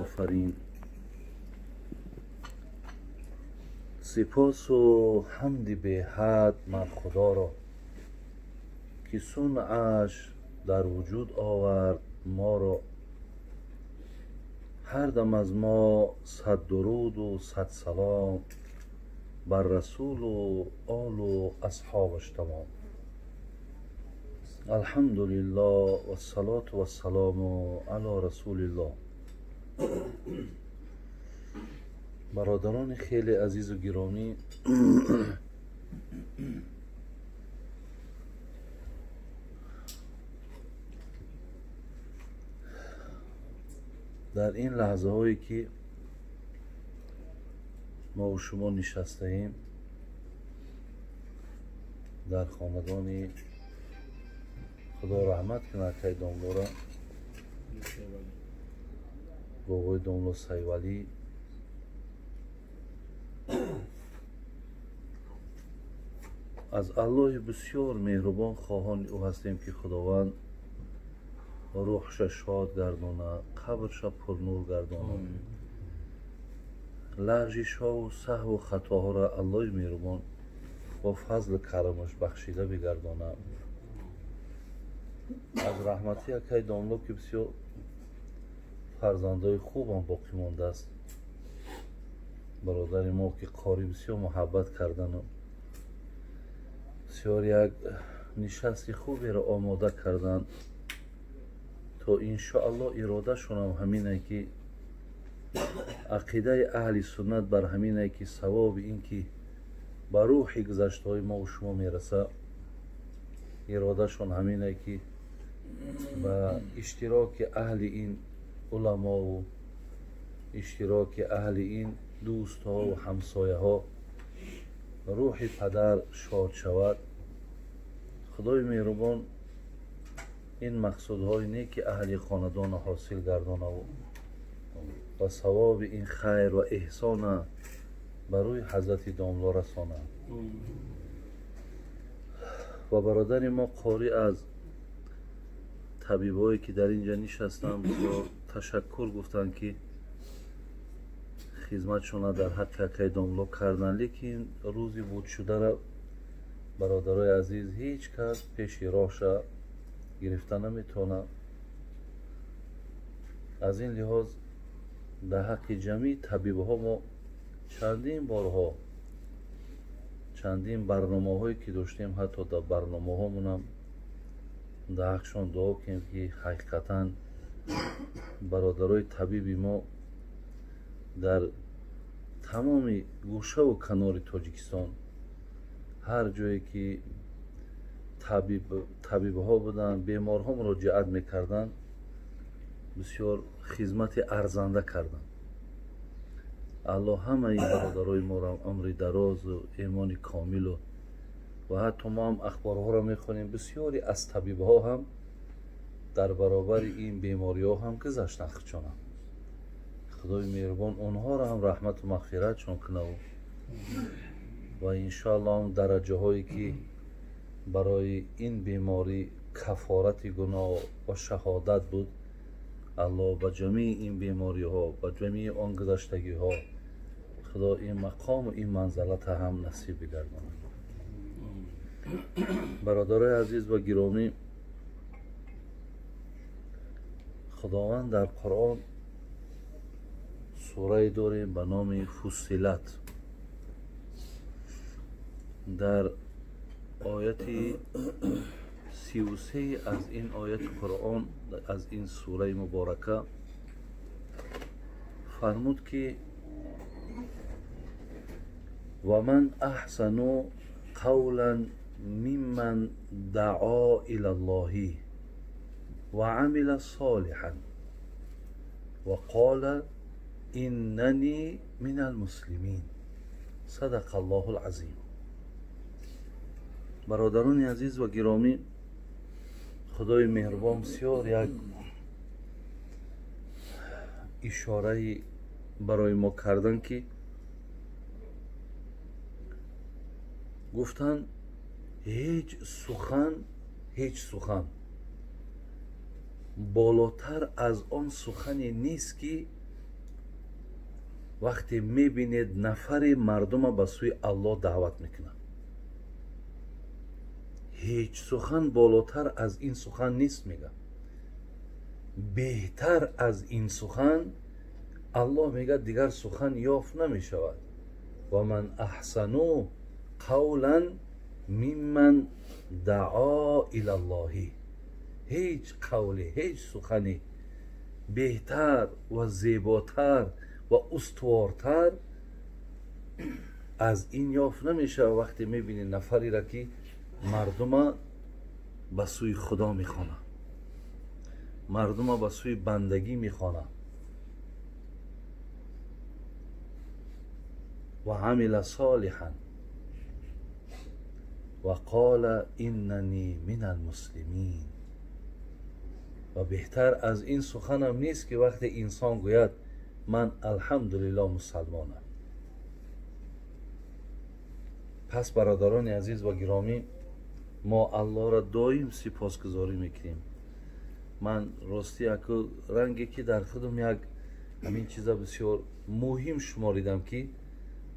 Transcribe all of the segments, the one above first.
Офарин. Сипосу ҳамди беҳад ман Худоро, ки сунъаш дар вуҷуд овард моро. Ҳар дам аз мо сад дуруду сад салом бар расулу олу асҳобаш тамом. Алҳамдулиллоҳ вассалоту вассалому ало расулиллоҳ. Бародарони хеле азизу гиромӣ, дар ин лаҳзаҳое ки мо шумо нишастаем дар хонадони Худо раҳмат кунад акай домлора, бобои домло Сайвалӣ, аз Аллоҳи бисёр меҳрубон хоҳони ӯ ҳастем, ки Худованд рӯҳша шод гардона, қабрша пурнур гардона, лағжишҳову саҳву хатоҳоро Аллоҳи меҳрубон бо фазлу карамаш бахшида бигардона. Аз раҳмати акай домло, ки бисёр фарзандои хубам боқӣ мондааст, бародари мо ки қорӣ бисёр муҳаббат кардану бисёр як нишасти хуберо омода карданд, то иншоаллоҳ иродашонам ҳамине ки ақидаи аҳли суннат бар ҳамине ки савоби ин ки ба рӯҳи гузаштаҳои мо шумо мераса, иродашон ҳамине ки ба иштироки аҳли ин уламову иштироки аҳли ин дӯстҳову ҳамсояҳо рӯҳи падар шод шавад. Худои меҳрубон ин мақсудҳои неки аҳли хонадонро ҳосил гардонаву ва савоби ин хайр ва эҳсона ба рӯи ҳазрати домло расонад. Ва бародари мо қорӣ аз табибое ки дар ин ҷа нишастанд бисёр ташаккур гуфтанд, ки хизматшонро дар ҳаққи акай домло карданд. Лекин рӯзи буд шудара, бародарои азиз, ҳеҷ кас пеши роҳша гирифта наметавонад. Аз ин лиҳоз дар ҳаққи ҷамъи табибҳо мо чандин борҳо чандин барномаҳое ки доштем, ҳатто дар барномаҳомонам дар ҳаққшон дуо кунем, ки ҳақиқатан бародарои табиби мо дар тамоми гӯшаву канори Тоҷикистон ҳар ҷое ки табибҳо буданд, беморҳо муроҷиат мекарданд, бисёр хизмати арзанда карданд. Аллоҳ ҳамаи бародарои моро умри дарозу имони комилу ва ҳатто мо ҳам ахборҳоро мехонем, бисёре аз табибҳо ҳам дар баробари ин бемориҳо ҳам гузаштанд худшонам. Худои меҳрубон онҳоро ҳам раҳмату мағфиратшон кунаву ва иншоаллоҳ ҳам дараҷаҳое ки барои ин беморӣ кафорати гуноҳ ва шаҳодат буд, Аллоҳ ба ҷамъи ин бемориҳо, ба ҷамъи он гузаштагиҳо Худо ин мақому ин манзалата ҳам насиб бигардонад. Бародарои азиз ва гиромӣ, Худованд дар Қуръон сурае дорем ба номи Фуссилат. Дар ояти 33 аз ин ояти Қуръон, аз ин сураи муборака фармуд, ки ва ман аҳсану қавлан мимман даъо илаллоҳи ва амила солиҳан ва қола иннани минал муслимин. Садақа Аллоҳул азим. Бародарони азиз ва гиромӣ, Худои меҳрубон бисёр як ишораи барои мо кардан, ки гуфтанд ҳеҷ сухан, ҳеҷ сухан Болотар аз он сухане нест, ки вақте мебинед нафаре мардума ба сӯи Аллоҳ даъват мекунад. Ҳеҷ сухан болотар аз ин сухан нест, мега. Беҳтар аз ин сухан Аллоҳ мега дигар сухан ёфт намешавад. Ва ман аҳсану қавлан мимман даъо илаллоҳи. Ҳеҷ қавле, ҳеҷ сухане беҳтар ва зеботар ва устувортар аз ин ёфт намешавад. Вақте мебинед нафареро, ки мардума ба сӯи Худо мехонад, мардума ба сӯи бандагӣ мехонад. Ва амила солиҳан ва қола иннани минал муслимин. Ва беҳтар аз ин суханам нест, ки вақте инсон гӯяд ман алҳамдулиллоҳ мусалмонам. Пас бародарони азиз ва гиромӣ, мо Аллоҳро доим сипосгузорӣ мекунем. Ман ростӣ яку ранге ки дар худам як ҳамин чиза бисёр муҳим шуморидам, ки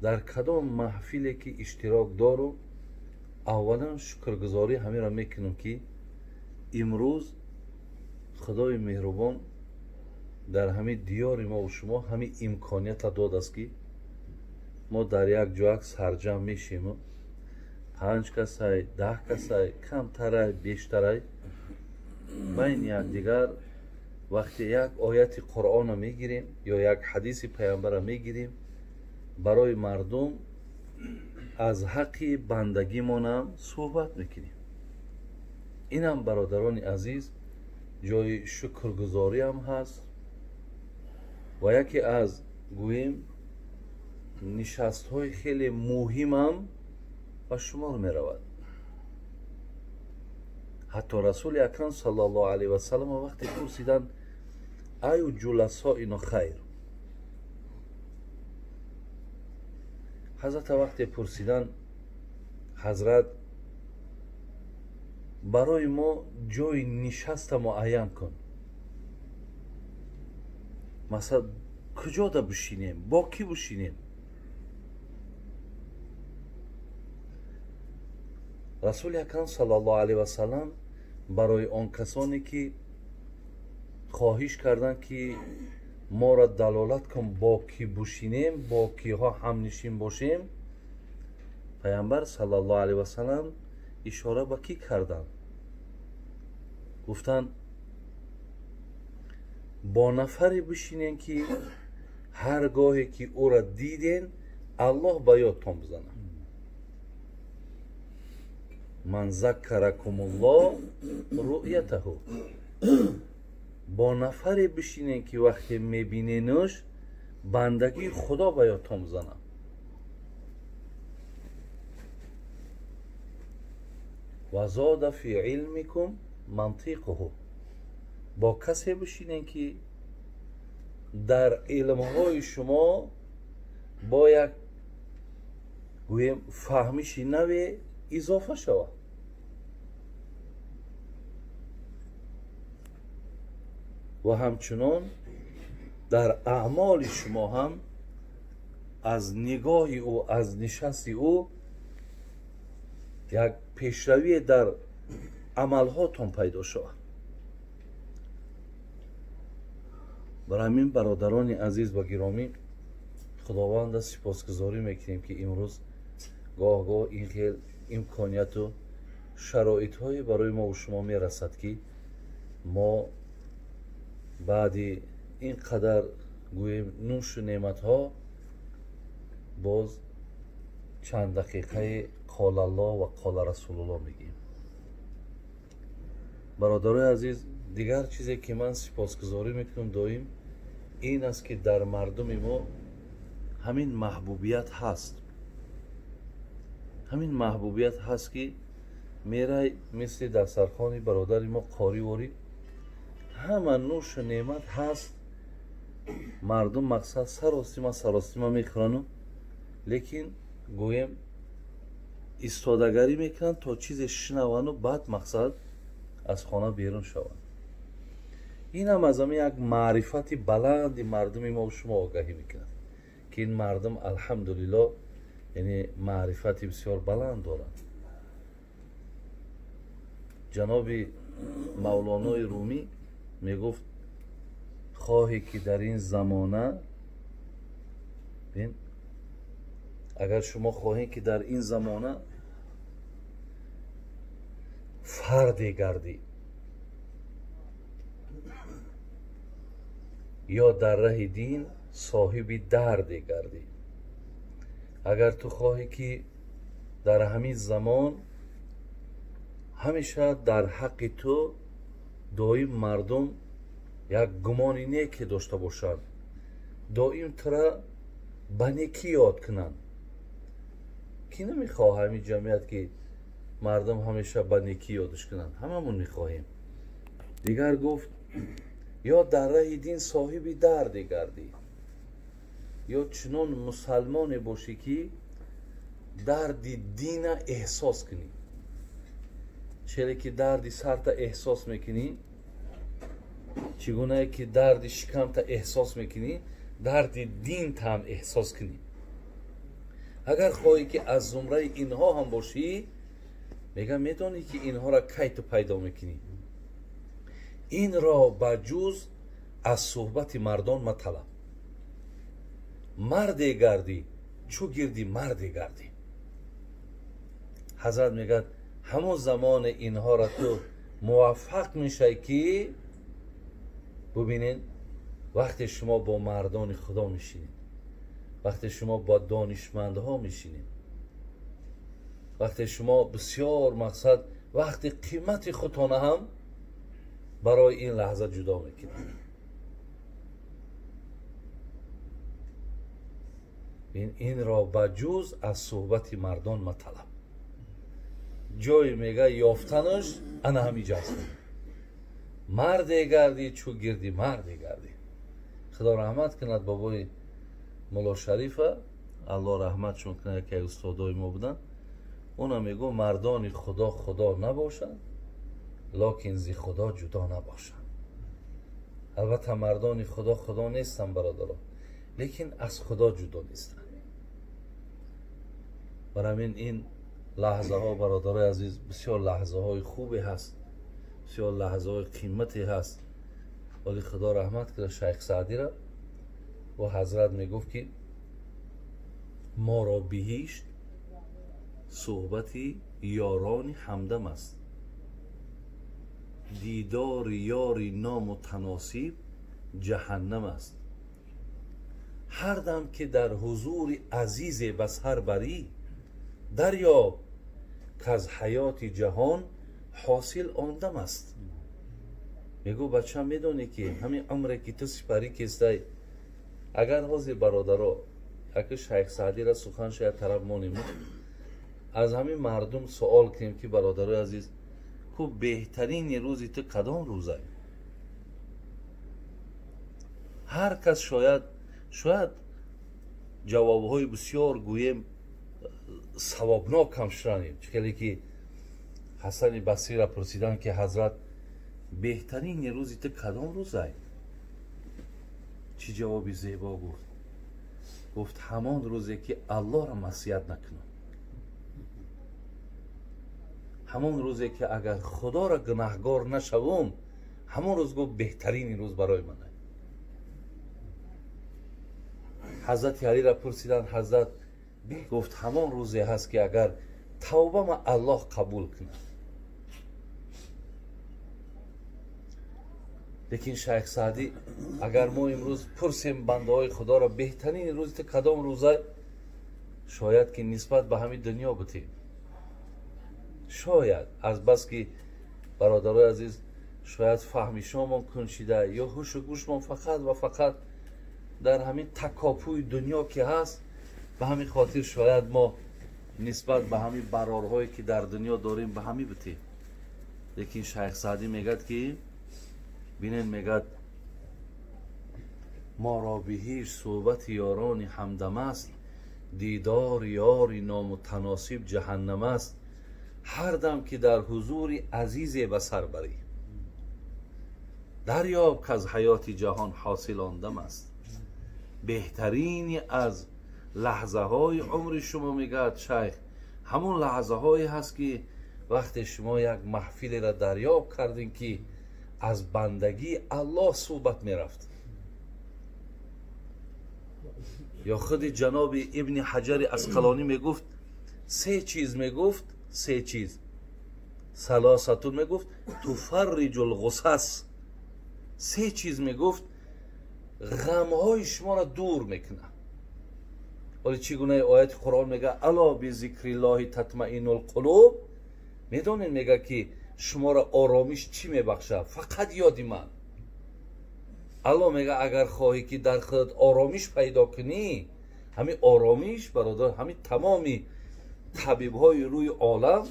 дар кадом маҳфиле ки иштирок дорум, аввалан шукргузорӣ ҳаминро мекунам, ки имрӯз Худои меҳрубон дар ҳамин диёри мо ва шумо ҳамин имконията додааст, ки мо дар як ҷояк сарҷамъ мешему 5 касай, 10 касай, камтарай, бештарай, байни якдигар вақте як ояти Қуръонро мегирем ё як ҳадиси паямбарро мегирем, барои мардум аз ҳаққи бандагимонам суҳбат мекунем. Инам бародарони азиз ҷои шукргузориам ҳаст ва яке аз гӯем нишастҳои хеле муҳимам ба шумор меравад. Ҳатто Расули Акрам саллаллоҳу алайҳи васаллам вақте пурсиданд аю ҷуласоино хайр, ҳазрата вақте пурсиданд ҳазрат барои мо ҷои нишаста муайян кун, масалан куҷода бишинем, бо кӣ бишинем? Расули Акрам саллаллоҳу алайҳи васаллам барои он касоне ки хоҳиш карданд, ки моро далолат кун бо кӣ бишинем, бо киҳо ҳамнишин бошем, паямбар саллаллоҳу алайҳи васаллам ишора ба кӣ карданд? Гуфтанд бо нафаре бишинем, ки ҳар гоҳе ки ӯро диден Аллоҳ ба ёдтон бизанад. Ман заккаракумуллоҳ руъятаҳу. Бо нафаре бишинем, ки вақте мебиненуш бандагии Худо ба ёдтон бизанад. Ва зода фи илмикум мантиқуҳу. Бо касе бишинем, ки дар илмҳои шумо бо як гӯем фаҳмиши наве изофа шавад. Ва ҳамчунон дар аъмоли шумо ҳам аз нигоҳи ӯ, аз нишасти ӯ як пешравие дар амалҳотон пайдо шавад. Барои ҳамин бародарони азиз ва гиромӣ, Худованда сипосгузорӣ мекунем, ки имрӯз гоҳ-гоҳ ин хел имконияту шароитҳое барои мо ва шумо мерасад, ки мо баъди ин қадар гӯем нӯшу неъматҳо боз чанд дақиқаи қолаллоҳ ва қола расулуллоҳ мегӯем. Бародарои азиз, дигар чизе ки ман сипосгузорӣ мекунам доим ин аст, ки дар мардуми мо ҳамин маҳбубият ҳаст. Ҳамин маҳбубият ҳаст, ки мерай мисли дастархони бародари мо қориворӣ ҳама нӯшу неъмат ҳаст, мардум мақсад саросима саросима мехӯрану, лекин гӯем истодагарӣ мекунанд то чизе шунавану баъд мақсад аз хона берун шаванд. Ин ҳам аз ҳамин як маърифати баланди мардуми мо шумо огаҳӣ мекунад, ки ин мардум алҳамдулиллоҳ яъне маърифати бисёр баланд доранд. Ҷаноби Мавлонои Румӣ мегуфт хоҳӣ ки дар ин замона, агар шумо хоҳед ки дар ин замона фарде гардӣ ё дар раҳи дин соҳиби дарде гардӣ, агар ту хоҳӣ ки дар ҳамин замон ҳамеша дар ҳаққи ту доим мардум як гумони неке дошта бошанд, доим тура ба некӣ ёд кунанд. Ки намехоҳад ҳамин ҷамъият ки мардум ҳамеша ба некӣ ёдаш кунанд? Ҳамамон мехоҳем. Дигар гуфт ё дар раҳи дин соҳиби дарде гардӣ, ё чунон мусалмоне бошӣ ки дарди дина эҳсос кунӣ. Чере ки дарди сарта эҳсос мекунӣ, чӣ гунае ки дарди шикамта эҳсос мекунӣ, дарди динта ҳам эҳсос кунӣ. Агар хоҳӣ ки аз зумраи инҳо ҳам бошӣ, мегӯям медонӣ ки инҳоро кай ту пайдо мекунӣ? Инро ба ҷуз аз суҳбати мардон маталаб. Марде гардӣ чӯ гирди марде гардӣ. Ҳазрат мегӯяд ҳамон замоне инҳоро ту муваффақ мешавӣ ки бубинед вақте шумо бо мардони Худо мешинед, вақте шумо бо донишмандҳо мешинед, вақте шумо бисёр мақсад вақти қимати худтона ҳам барои ин лаҳза ҷудо мекунед. Инро ба ҷуз аз суҳбати мардон маталаб. Ҷое мега ёфтанаш ана ҳамиҷа аст. Марде гардӣ чӯ гирди марде гардӣ. Худо раҳмат кунад бобои Мулло Шарифа, Аллоҳ раҳматшон кунад, яке аз устодои мо буданд. Уна мегӯ мардони Худо Худо набошанд, локин зи Худо ҷудо набошанд. Албатта мардони Худо Худо нестанд бародаро, лекин аз Худо ҷудо нестанд. Барои ҳамин ин лаҳзаҳо бародарои азиз бисёр лаҳзаҳои хубе ҳаст, бисёр лаҳзаҳои қимате ҳаст. Вале Худо раҳмат кунад Шайх Саъдиро, ӯ ҳазрат мегуфт ки моро биҳишт суҳбати ёрони ҳамдам аст, дидори ёри номутаносиб ҷаҳаннам аст. Ҳар дам ки дар ҳузури азизе ба сар барӣ, дарёб ки аз ҳаёти ҷаҳон ҳосил он дам аст. Мегӯ бача медонӣ ки ҳамин умре ки ту сипарӣ кистай, агар ҳозир бародаро аки Шайх Саъдиро сухан шояд тараф монем, аз ҳамин мардум суол кунем ки бародарои азиз, ку беҳтарини рӯзи ту кадом рӯза? Ҳар кас шояд ҷавобҳои бисёр гӯем савобнок ҳам шунавем. Чӣ хеле ки Ҳасани Басриро пурсиданд ки ҳазрат беҳтарини рӯзи ту кадом рӯза? Чӣ ҷавоби зебо гуфт? Гуфт ҳамон рӯзе ки Аллоҳро масият накунам, ҳамон рӯзе ки агар Худоро гунаҳгор нашавум, ҳамон рӯз гуфт беҳтарини рӯз барои ман. Ҳазрати Алиро пурсиданд, ҳазрат гуфт ҳамон рӯзе ҳаст ки агар тавбама Аллоҳ қабул кунад. Лекин Шайх Саъдӣ агар мо имрӯз пурсем бандаҳои Худоро беҳтарини рӯзи ту кадом рӯза, шояд ки нисбат ба ҳамин дунё бутем. Шояд аз бас ки бародарои азиз шояд фаҳмишомон куншида ё ҳушу гӯшмон фақат ва фақат дар ҳамин такопӯи дунё ки ҳаст, ба ҳамин хотир шояд мо нисбат ба ҳамин барорҳое ки дар дунё дорем ба ҳамин бутем. Лекин Шайх Саъдӣ мегӯяд ки бинед, мегӯяд моро биҳишт суҳбати ёрони ҳамдам аст, дидори ёри номутаносиб ҷаҳаннам аст. Ҳар дам ки дар ҳузури азизе ба сар барӣ, Дарёб ки аз ҳаёти ҷаҳон ҳосил он дам аст. Беҳтарини аз лаҳзаҳои умри шумо, мегӯяд шайх, ҳамон лаҳзаҳое ҳаст ки вақте шумо як маҳфилеро дарёб кардем ки аз бандагии Аллоҳ суҳбат мерафт. Ё худи ҷаноби Ибни Ҳаҷари Асқалонӣ мегуфт, се чиз мегуфт, се чиз салосатун мегуфт, туфарриҷул ғусас, се чиз мегуфт ғамҳои шуморо дур мекунад. Вале чӣ гуна ояти Қуръон мега ало бизикриллоҳи татмаиннул қулуб, медонед мега ки шуморо оромиш чӣ мебахшад? Фақат ёди ман. Аллоҳ мега агар хоҳӣ ки дар худат оромиш пайдо кунӣ, ҳамин оромиш бародар, ҳамин тамоми табибҳои рӯи олам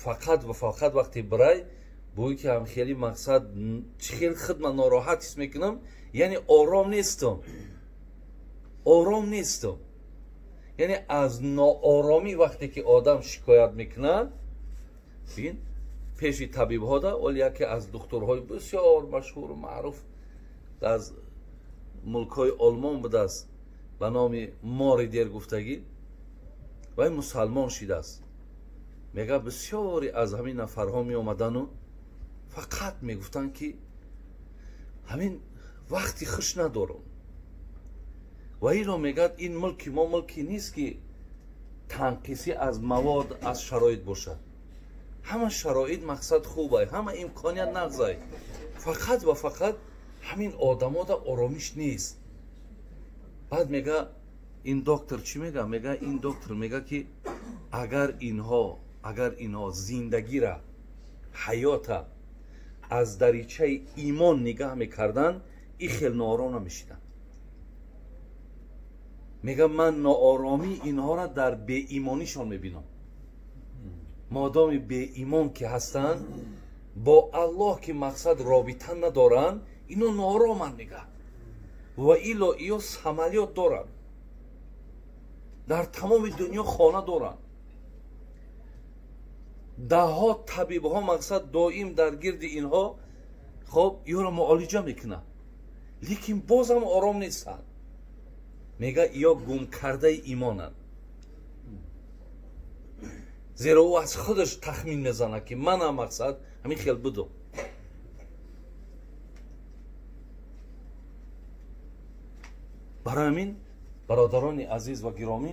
фақат ва фақат вақте бирай бӯй ки ҳам хеле мақсад чӣ хел худ ман нороҳат ҳис мекунам, яъне ором нестам, ором нестам. Яъне аз нооромӣ вақте ки одам шикоят мекунад, бин пеши табибҳо да, оли яке аз духтурҳои бисёр машҳуру маъруф аз мулкҳои Олмон будааст ба номи Моридер гуфтагӣ, вай мусалмон шидааст. Мега бисёре аз ҳамин нафарҳо меомадану фақат мегуфтанд ки ҳамин вақти хуш надорам. Ва ино мегӯяд ин мулки мо мулки нест ки танқисӣ аз мавод, аз шароит бошад. Ҳама шароит мақсад хубай, ҳама имконият нағзай, фақат ва фақат ҳамин одамода оромиш нест. Баъд мега ин доктор чӣ мега? Мега ин доктор мега ки агар инҳо зиндагира, ҳаёта аз даричаи имон нигаҳ мекарданд, ин хел ноором намешиданд. Мега ман нооромии инҳоро дар беимонишон мебинам. Модоми беимон ки ҳастанд, бо Аллоҳ ки мақсад робита надоранд, ино ноороманд мега. Ва ило иё самолёт доранд, дар тамоми дунё хона доранд, даҳҳо табибҳо мақсад доим дар гирди инҳо хоб иёро муолиҷа мекунанд, лекин бозам ором нестанд. Мега иё гумкардаи имонанд, зеро ӯ аз худаш тахмин мезанад ки манам мақсад ҳамин хел будум. Барои ҳамин бародарони азиз ва гиромӣ,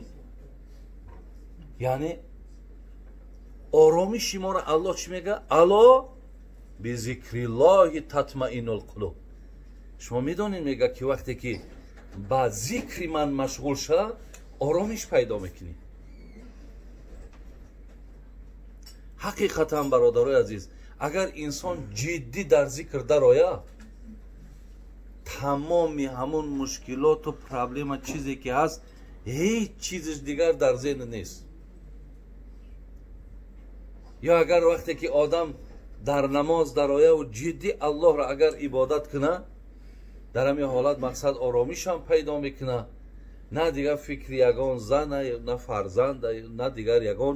яъне оромиши моро Аллоҳ чӣ мега? Ало бизикриллоҳи татмаиннул қулуб. Шумо медонед мега ки вақте ки ба зикри ман машғул ша, оромиш пайдо мекунӣ. Ҳақиқатан бародарои азиз, агар инсон ҷиддӣ дар зикр дарояд, тамоми ҳамон мушкилоту проблема чизе ки ҳаст, ҳеҷ чизиш дигар дар зеҳн нест. Ё агар вақте ки одам дар намоз дарояву ҷиддӣ Аллоҳро агар ибодат кунад, дар ҳамин ҳолат мақсад оромишам пайдо мекунад. На дигар фикри ягон зана, на фарзанд, на дигар ягон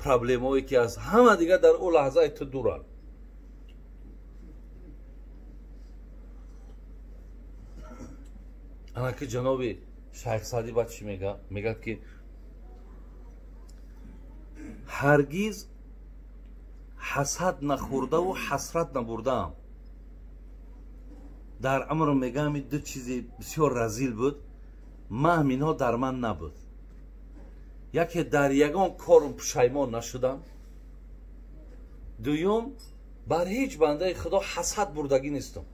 проблемое ки ҳаст, ҳама дигар дар ӯ лаҳзаи ту дуранд. Ана ки ҷаноби Шайх Саъдӣ баъд чӣ мега? Мегӯяд ки ҳаргиз ҳасад нахӯрдаву ҳасрат набурдаам. Дар амрам мегӯям ин ду чизи бисёр разил буд, маҳм инҳо дар ман набуд. Яке дар ягон корум пушаймон нашудам, дуюм бар ҳеҷ бандаи худо ҳасад бурдагӣ нестам.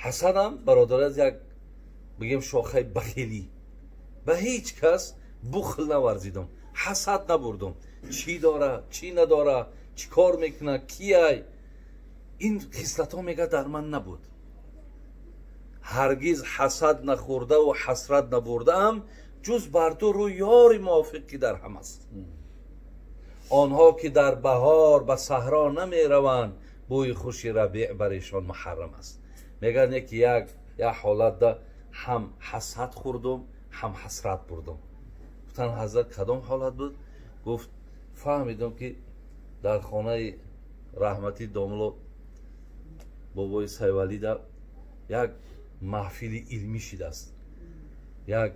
Ҳасадам бародар аз як бигем шохаи бахилӣ, ба ҳеҷ кас бухл наварзидам, ҳасад набурдам. Чӣ дора, чӣ надора, чӣ кор мекунад, кияй, ин хислатҳо мега дар ман набуд. Ҳаргиз ҳасад нахӯрдаву ҳасрат набурдаам, ҷуз бар ду рӯй ёри мувофиқ ки дар ҳам аст. Онҳо ки дар баҳор ба саҳро намераванд, бӯи хуши рабеъ бар эшон муҳаррам аст. Мегӯяд не ки як ҳолатда ҳам ҳасад хӯрдум, ҳам ҳасрат бурдум. Гуфтанд ҳазрат кадом ҳолат буд? Гуфт фаҳмидум ки дар хонаи раҳматӣ домло бобои Сайвалида як маҳфили илмӣ шидааст, як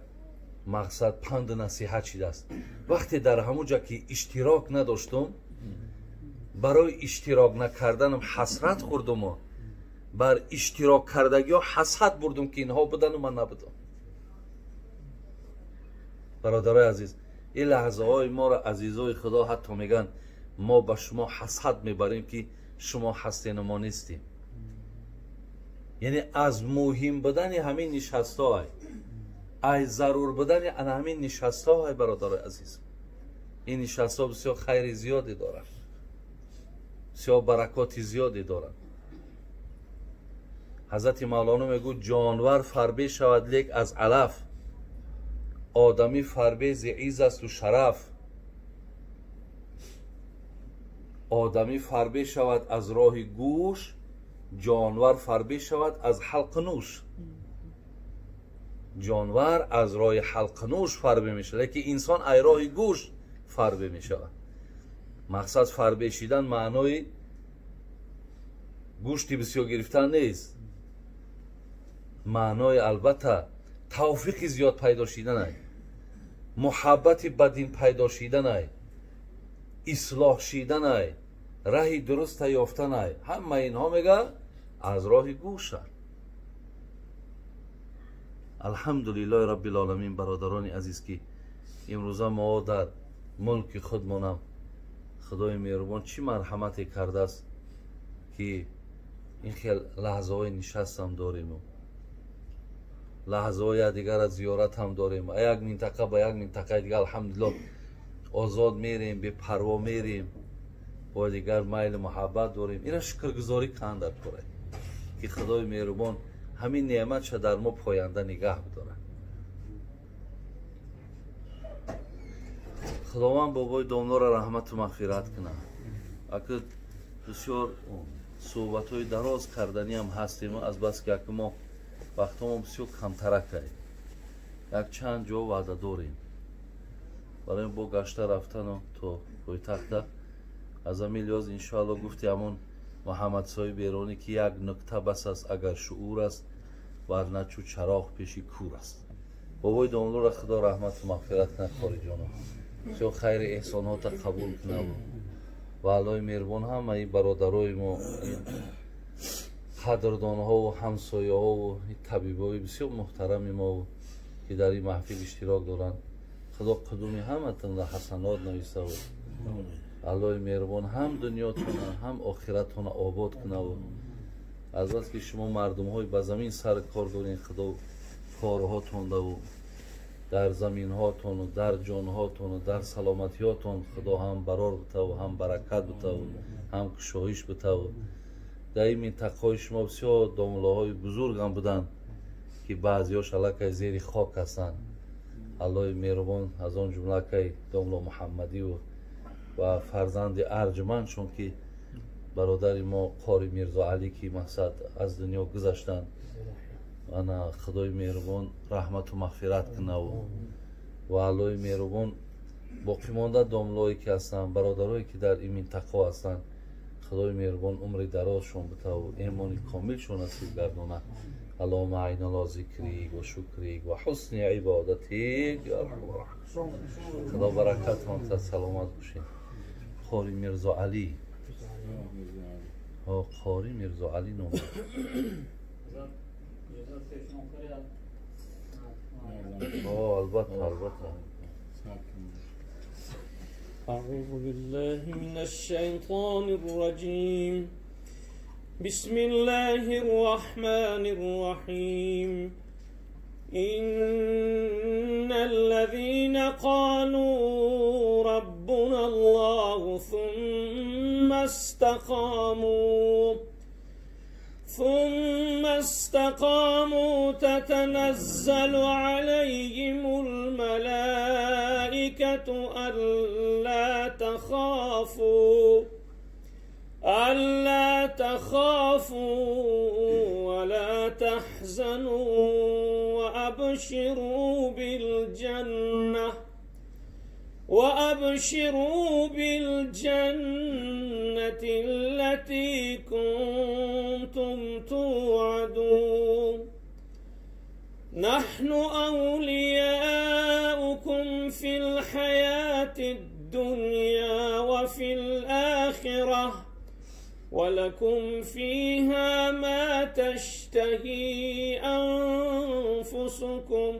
мақсад панду насиҳат шидааст. Вақте дар ҳамон ҷа ки иштирок надоштум, барои иштирок накарданам ҳасрат хӯрдуму бар иштирок кардагиҳо ҳасад бурдум, ки инҳо будану ман набудам. Бародарои азиз, ин лаҳзаҳои моро азизои Худо ҳатто мегӯянд, мо ба шумо ҳасад мебарем, ки шумо ҳастену мо нестем. Яъне аз муҳим будани ҳамин нишастҳо, ай зарур будани ана ҳамин нишастҳо, бародарои азиз, ин нишастҳо бисёр хайри зиёде доранд, бисёр баракоти зиёде доранд. Ҳазрати Мавлоно мегӯ, ҷонвар фарбе шавад, лек аз алаф, одамӣ фарбе зи изз асту шараф. Одамӣ фарбе шавад аз роҳи гӯш, ҷонвар фарбе шавад аз ҳалқнӯш. Ҷонвар аз роҳи ҳалқнӯш фарбе мешавад, лекин инсон аз роҳи гӯш фарбе мешавад. Мақсад фарбе шидан маънои гӯшти бисёр гирифтан нест, маънои албатта тавфиқи зиёд пайдо шиданай, муҳаббати ба дин пайдо шиданай, ислоҳ шиданай, раҳи дуруста ёфтанай. Ҳама инҳо мега аз роҳи гӯшанд. Алҳамдулиллоҳи раббил оламин. Бародарони азиз, ки имрӯза мо дар мулки худмонам, Худои меҳрубон чӣ марҳамате кардааст, ки ин хел лаҳзаҳои нишастам дориму лаҳзаҳои якдигарро зиёратам дорем. Як минтақа ба як минтақаи дигар алҳамдулиллоҳ озод мерем, бепарво мерем, бо дигар майлу муҳаббат дорем. Ина шукргузорӣ кан дар кора, ки Худои меҳрубон ҳамин неъматша дар мо поянда нигаҳ бидорад. Худованд бобои домлоро раҳмату мағфират кунад. Ака бисёр суҳбатҳои дароз карданиам ҳастем, азбаски ака мо вақтҳомо бисёр камтаракай, якчанд ҷо ваъда дорем барои бо гашта рафтану то пойтахта. Аз ҳамин лиҳоз иншоалло гуфти ҳамон Муҳаммадсоҳиби Эронӣ, ки як нукта бас аст агар шуур аст, варна чу чароғ пеши кур аст. Бобои домлоро Худо раҳмату мағфират кунад, хориҷоно бисёр хайри эҳсонҳота қабул кунад ва Аллоҳи меҳрубон ҳамаи бародарои мо, қадрдонҳову ҳамсояҳову табибои бисёр муҳтарами мо, ки дар ин маҳфил иштирок доранд, Худо қудуми ҳаматонро ҳасанот нависаву Аллоҳи меҳрубон ҳам дунётона ҳам охиратона обод кунаву аз бас ки шумо мардумҳои ба замин сар кор дорен, Худо корҳотондаву дар заминҳотону дар ҷонҳотону дар саломатиҳотон Худо ҳам барор бутаву ҳам баракат бутаву ҳам кушоиш бутаву. Дар ин минтақаҳои шумо бисёр домлаҳои бузургам буданд, ки баъзеҳош аллакай зери хок ҳастанд. Аллоҳи меҳрубон аз он ҷумла акай домло Муҳаммадиву ва фарзанди арҷумандшон, ки бародари мо Қори Мирзоалӣ, ки мақсад аз дунё гузаштанд, ана Худои меҳрубон раҳмату мағфират кунаву ва Аллоҳи меҳрубон боқимонда домлое ки ҳастанд, бародарое ки дар ин минтақаҳо ҳастанд, Худои меҳрубон умри дарозшон битаву эмони комилшон насиб гардонад. Аллоҳумма аъинна ала зикрик ва шукрик ва ҳусни ибодатик. Худо баракатон та, саломат бошед. Қори Мирзоалӣ, Қори Мирзоалӣ ном. Албатта, албатта. أعوذ بالله من الشيطان الرجيم. بسم الله الرحمن الرحيم. إن الذين قالوا ربنا الله ثم استقاموا تتنزل عليهم الملائكة ألا تخافوا ولا تحزنوا وأبشروا بالجنة التي كنتم توعدون. نحن أولياؤكم في الحياة الدنيا وفي الآخرة ولكم فيها ما تشتهي أنفسكم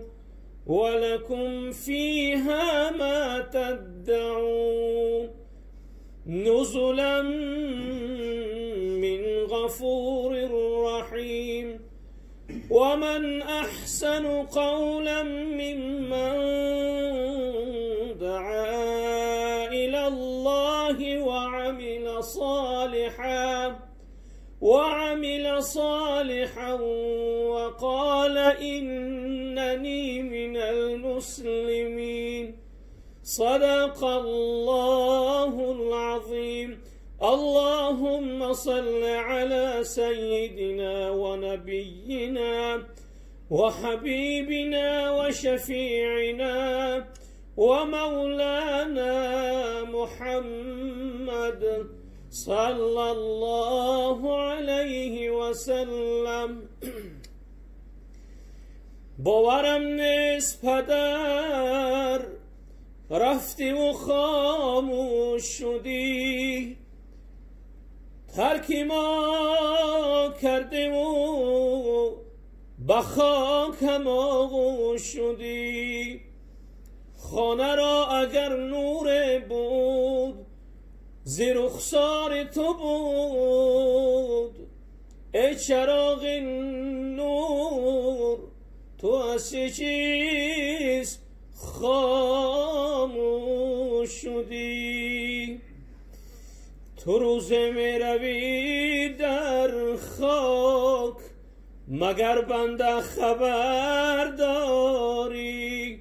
ولكم فيها ما تدعون نزلا من غفور رحيم. ومن أحسن قولا ممن دعا إلى الله وعمل صالحا وقال إنني من المسلمين. صدق الله العظيم. اللهم صل على سيدنا ونبينا وحبيبنا وشفيعنا ومولانا محمد صلى الله عليه وسلم. باورم نیست پدر رفتی و خاموش شدی، ترک ما کردی و به خاکم آغوش شدی. خانه را اگر نور بود زیر رخسار تو بود، ای چراغ نور تو از چه چیز خاموش شدی. تو روز می روی در خاک مگر بنده خبر داری،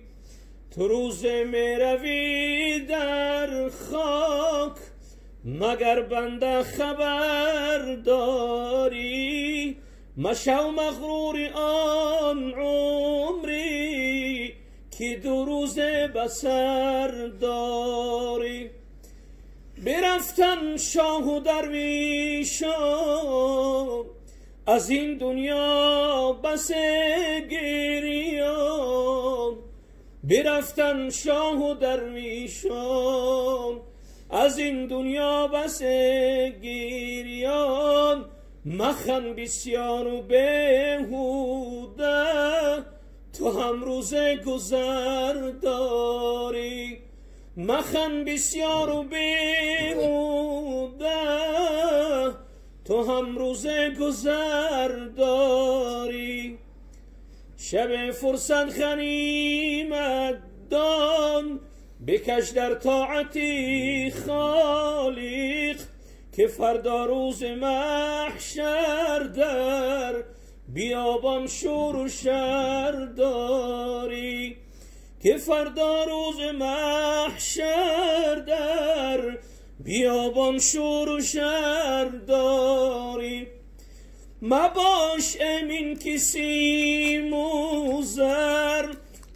تو روز می روی در خاک مگر بنده خبر داری. مشو مغرور آن عمری که دو روز بسر داری. برفتن شاه و درویشان از این دنیا بس گریان، برفتن شاه و درویشان از این دنیا بس گریان. مخن بسیار و بهوده تو هم روز گذر داری، مخن بسیار و بهوده تو هم روز گذر داری. شب فرصت غنیمت دان بکش در طاعتی خالق، که فردا روز محشر در بیابان شور و شر داری، که فردا روز محشر در بیابان شور و شر داری. مباش امین که سیم و زر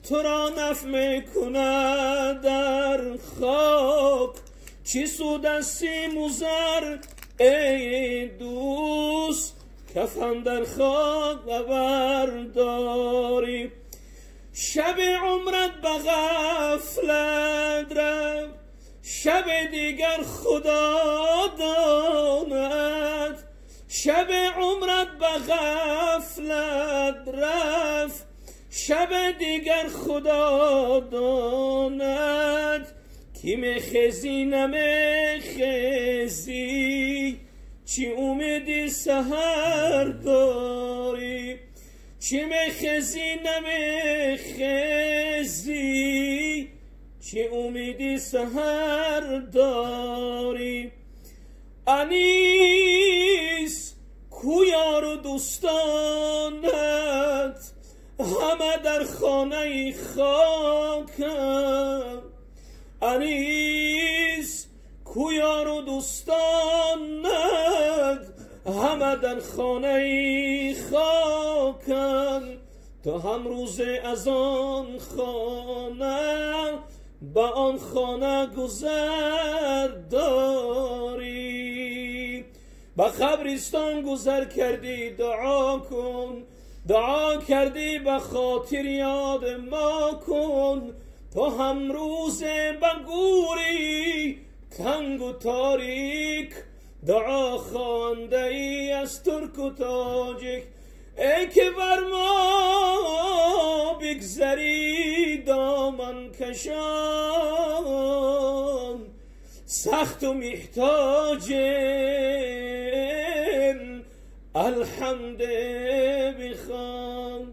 تو را نفع میکند در خاک، چی سود از سیم و زر ای دوست کفن در خاک برداری. شب عمرت به غفلت رفت، شب دیگر خدا داند، شب عمرت به غفلت رفت، شب دیگر خدا داند. کی میخزی نمیخزی چی امیدی سحر داری، چی میخزی نمیخزی چی امیدی سحر داری. انیس کو یار و دوستانت همه در خانه خاکم، انیس کو یار و دوستانت همه در خانه خاکم. تا هم روز از آن خانه به آن خانه گذر داری. به قبرستان گذر کردی دعا کن، دعا کردی به خاطر یاد ما کن. تو هم روز به گوری تنگ و تاریک، دعا خوانده ای از ترک و تاجیک. ای که بر ما بگذری دامن کشان، سخت و محتاجیم الحمد بخوان.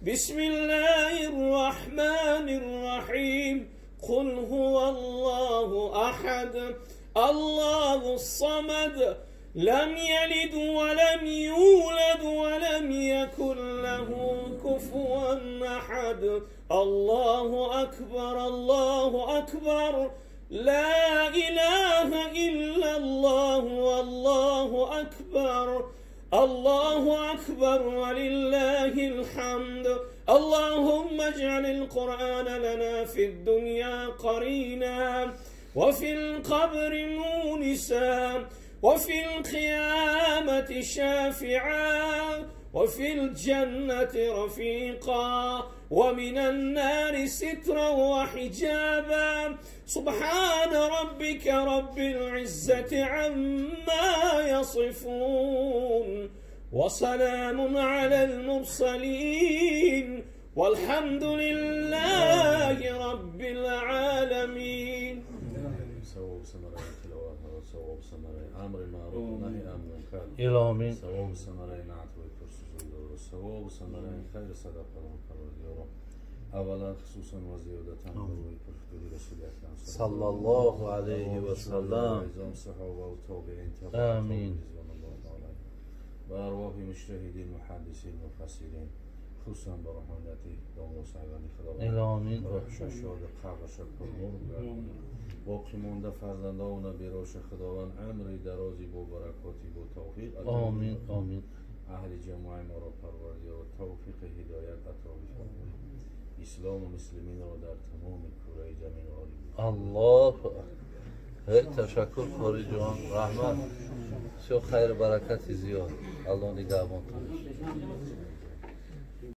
بسم الله الرحمن الرحیم. قل هو الله احد الله الصمد لم يلد ولم يولد ولم يكن له كفوا احد. الله اکبر الله اکبر لا اله الا الله والله اکبر الله اکبر ولله الحمد. اللهم اجعل القرآن لنا في الدنيا قرينا وفي القبر مونسا وفي القيامة شافعا وفي الجنة رفيقا ومن النار سترا وحجابا. سبحان ربك رب العزة عما يصفون وسلام على المرسلين والحمد لله رب العالمين. ثواب ثمره امر معروف نهی از منکر، آمین. ثواب ثمره نعت و پرسوزی، ثواب ثمره خیر صدقه پروردگار اولا خصوصا و زیادتا بروی پرفتوی رسول اکرم صلی الله علیه و سلم، عظام صحابه و تابعین، آمین، و ارواح مجتهدین محدثین مفسرین، خصوصا با روحانیت داماد صاحبان خداوند، آمین. روحش شاد، قبرش پرنور باقی مونده فرزندان و نبیراش خداوند عمری درازی با برکاتی با توفیق، آمین آمین. اهل جماع ما را پروردگار توفیق هدایت عطا بفرمایید. اسلام و مسلمین را در تمام کره زمین عالی. الله اکبر. تشکر قاری جان، رحمت، بسیار خیر و برکت زیاد. الله نگهبانتون.